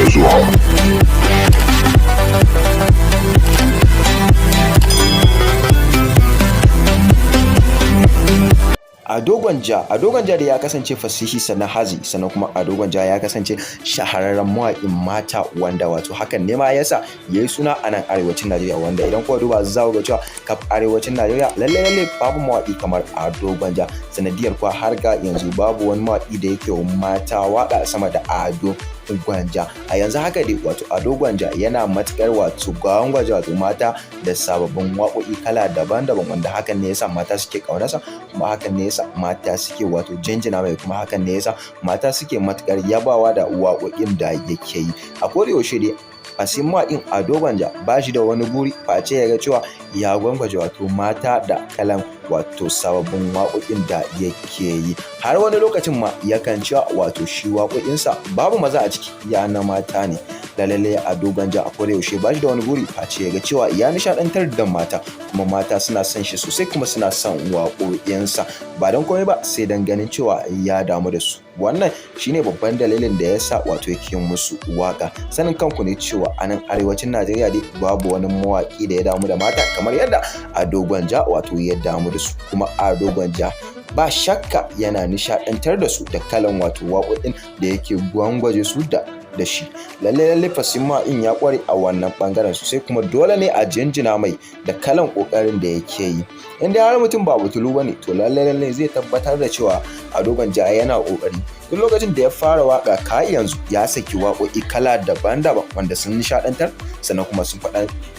Da zuwa. Ado Gwanja. Ado Gwanja da ya kasance fasihi, sannan hazi, sannan kuma Ado Gwanja ya kasance shahararren mawaƙin mata, wanda wato hakan ne ma yasa ya yi suna a nan arewacin Najeriya, wanda idan kuka duba za ku ga cewa kaf arewacin Najeriya lalle lalle babu mawaƙi kamar Ado Gwanja. Sanadiyar kuwa har ga yanzu babu wani mawaƙi da yake mata waƙa sama da Ado Gwanja. A yanzu haka dai wato Ado Gwanja yana matukar wato gwangwaje wato mata da sababbin waƙoƙi kala daban-daban, wanda hakan ne yasa mata suke ƙaunarsa, kuma hakan ne yasa mata suke wato jinjina mai, kuma hakan ne yasa mata suke matukar yabawa da waƙoƙin da yake yi a koda yaushe. Dai fasihin mawaƙin Ado Gwanja ba shi da wani buri face ya ga cewa ya gwangwaje wato mata da kalan wato sababbin waƙoƙin da yake yi. Har wani lokacin ma yakan cewa wato shi waƙoƙinsa babu maza a ciki, ya na mata ne. Da lalle Ado Gwanja a koda yaushe ba shi da wani buri face ya ga cewa ya nishaɗantar da mata, kuma mata suna son shi sosai, kuma suna son waƙoƙinsa, ba don komai ba sai don ganin cewa ya damu da su. Wannan shine babban dalilin da ya sa wato yake musu waka. Sanin kanku ne cewa a nan arewacin Najeriya dai babu wani mawaƙi da ya damu da mata kamar yadda Ado Gwanja wato ya damu da su. Kuma Ado Gwanja ba shakka yana nishaɗantar da su da kalan wato waƙoƙin da yake gwangwaje su da shi. Lalle lalle fasihin mawaƙin ya ƙware a wannan ɓangaren sosai, kuma dole ne a jinjina mai da kalan ƙoƙarin da yake yi. In dai har mutum ba butulu ba ne, to lalle lalle zai tabbatar da cewa Ado Gwanja yana ƙoƙari. Duk lokacin da ya fara waƙa kai yanzu, ya saki waƙoƙi kala daban-daban wanda sun nishaɗantar, sannan kuma sun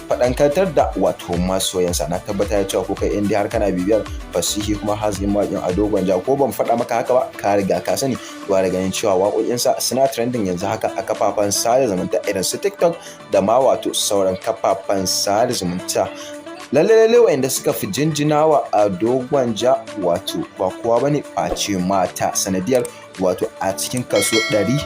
faɗakantar da wato masoyansa. Na tabbatar da cewa ko kai, in dai har kana bibiyar fasihi kuma haziƙin mawaƙin Ado Gwanja, ko ban faɗa maka haka ba, ka riga ka sani, duba da ganin cewa waƙoƙinsa suna trending yanzu haka a kafafen sada zumunta irin su TikTok da ma wato sauran kafafen sada zumunta. Lalle lalle wa'inda suka fi jinjinawa Ado Gwanja wato ba kowa bane face mata. Sanadiyar wato a cikin kaso 100,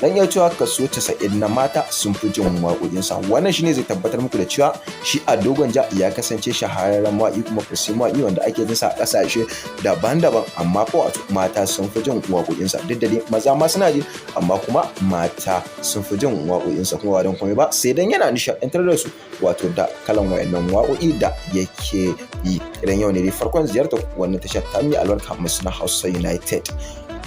dan iya cewa kaso 90 na mata sun fi jin waƙoƙinsa. Wannan shine zai tabbatar muku da cewa shi Ado Gwanja ya kasance shahararren mawaƙi kuma fasihin mawaƙi wanda ake jinsa a ƙasashe daban-daban, amma fa wato mata sun fi jin waƙoƙinsa. Duk da dai maza ma suna ji, amma kuma mata sun fi jin waƙoƙinsa, kuma ba don komai ba sai dan yana nishaɗantar da su wato da kalan wayannan waƙoƙi da yake yi. Idan yau ne dai farkon ziyartar wannan tashar ta mai albarka mai suna Hausa United,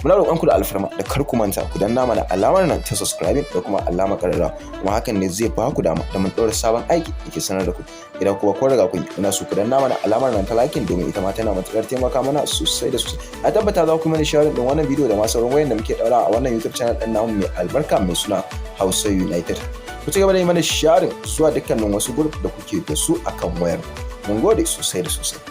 muna roƙon ku da alfarma da kar ku manta ku danna mana alamar nan ta subscribing da kuma alamar ƙararrawa, kuma hakan ne zai ba ku dama da mun ɗaura sabon aiki da ke sanar da ku. Idan kuma kun riga kun yi, muna so ku danna mana alamar nan ta liking, domin ita ma tana matuƙar taimaka mana sosai da sosai. A tabbata za ku mana sharing din wannan bidiyo da ma sauran wayan da muke ɗaura a wannan YouTube channel ɗin namu mai albarka mai suna Hausa United. Ku ci gaba da yi mana sharing zuwa dukkanin wasu group da kuke da su akan wayar. Mun gode sosai da sosai.